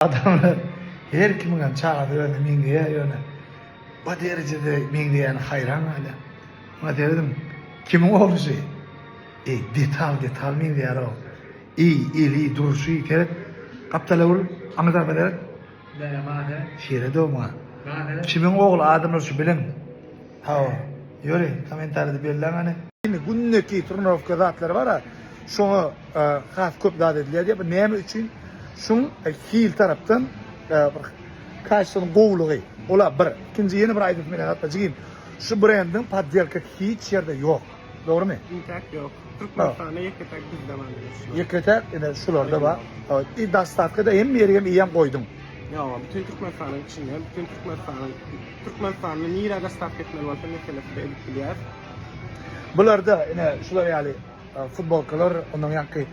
Adamlar her kimiňem çagasy özüne meňzeýär ýöne bu derejede meňzeýäni haýran galýan. Muňa serediň kimiň ogly şu? Eý detal detal meňzeýär-ow. Eý eli durşy seret gapdala öwrül aňy tarapa seret. Bäh maňa seret. Sered-ow muňa. Maňa seret. Kimiň ogly adamlar şu biliň. Hawa. Ýöri kommentariýada belläň hany. Indi gündeki trenirowka zatlary bar-a şoňa has köp zat edilýär diýip, näme üçin şuň hil tarapdan bir kaçtonyň gowulygy. Ola bir. Ikinji ýene bir aýdasym gelýän zatlar jigim. Şu brendiň poddelkasy hiç ýerde ýok. Dogrymy? Intäk ýok. Türkmenistanda ýeke-täk bizde bar diňe şular. Ýeke-täk ine şularda bar. I dastavkada hemme ýere hem eýýäm goýduň. Ýok, bütin Türkmenistanyň içinde, bütin Türkmenistanyň Türkmenistanda nirä dastavka etmeli bolsa meselesi edip bilýäris. Bularda ine şular ýaly Futbolkalar, ondan ýaňky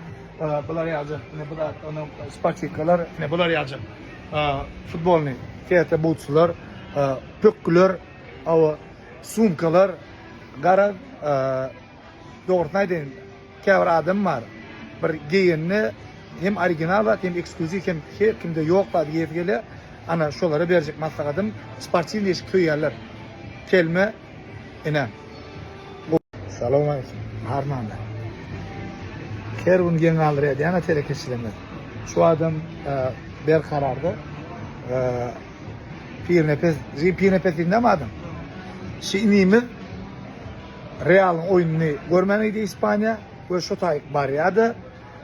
bular ýaljak, ine bu zat, ondan sportivkalar, ine bular ýaljak. Futbolny, käte butslar, pökgüler, awa sumkalar, garaz, dogrusyny aýdaýyn, käbir adam bar, bir geýende hem original zat, hem eksklýuziw, hem her kimde ýok zat geýesi gelýär. Ana, şolara berjek maslahatym, sportiwnyý eşik söýýärler. Kelme, ine. Salowmaleýkim, Armanda. Her gün geň galdyrýar diýýän-ä telekeçilerimiz. Şu adam Berkararda Pirnepes, jigim Pirnepes diýdimdämi adyň? Şu inimiz Realyň oýnuny görmän gidýär Ispaniýa we şo taýyk barýar-da,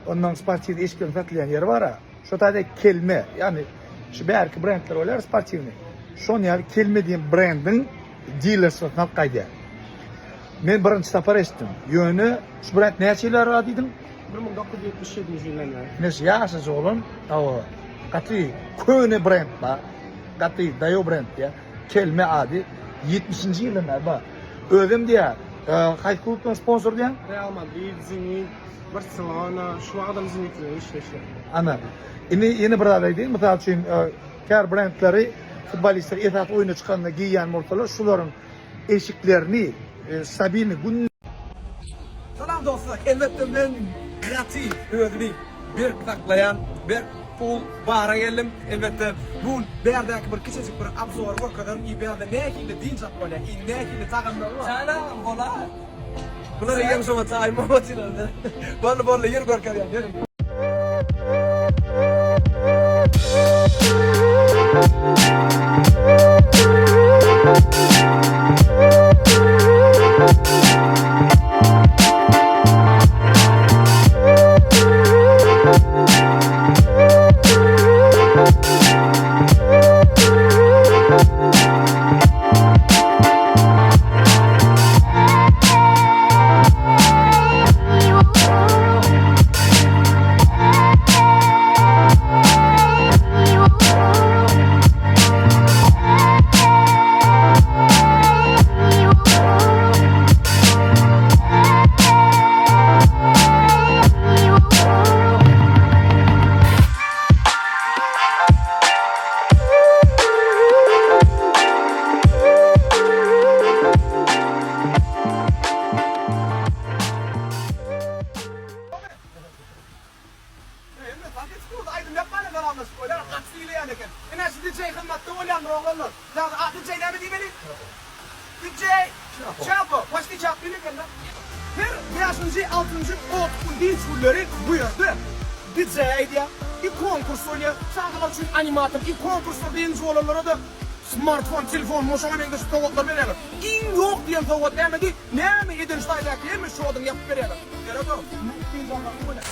ondan sportiwnyý eşikleriň satylýan ýeri bar-a. Şo taýda kelme, ýagny şu bärki brendler bolýar sportiwnyý. Şon ýaly kelme diýen brendiň dilerstwosuna alyp gaýdýar. Men birinji sapar eşitdim. Ýöne şu brend näçe ýyl bäri bar diýdiň? 1977-nji ýyldan bäri. Ine şu ýaşajyk oglan, hawa, gaty köne brend bar. Gaty daýaw brend diýýär. Kelme ady 70-nji ýyldan bäri bar. Özem diýýär, haýsy klubdan sponsor diýýäň? Real Madrid, Zenit, Barselona, şu wagtam Zenit bilen işleşýär. Ana. Indi ýene bir zat aýdaýyn, mysal üçin, käbir brendleri futbolistler esasy oýuna çykanda geýýän bolsalar, şularyň eşiklerini stabilny gün. Salam dostlar elbetde men gaty özüni berk saklaýan berk pool bara geldim elbetde bu gün bärdäki bir kiçijik bir obzory görkezerin i bärde nähili dynç alyp bolýar i nähili tagamlary bar Janam bolar Bular eýýäm şoňa çaýym bolup otyrlar Boldy boldy ýör görkezýän ýörüň. Her bäşinji, altynjy ot gün dynç günleri bu ýerde DJ aýdýar, i konkurs bolýar. Çagalar üçin animator, i konkurslarda ýeňiji bolanlara-da smartfon, telefon, şoňa meňzeş sowgatlar berýärler. Iň ýok diýen sowgat nämedi? Näme eden şu taýdaky hemme şodyňy ýapyp berýärler. Gerek ýok. Mugt dynç almak bolýar.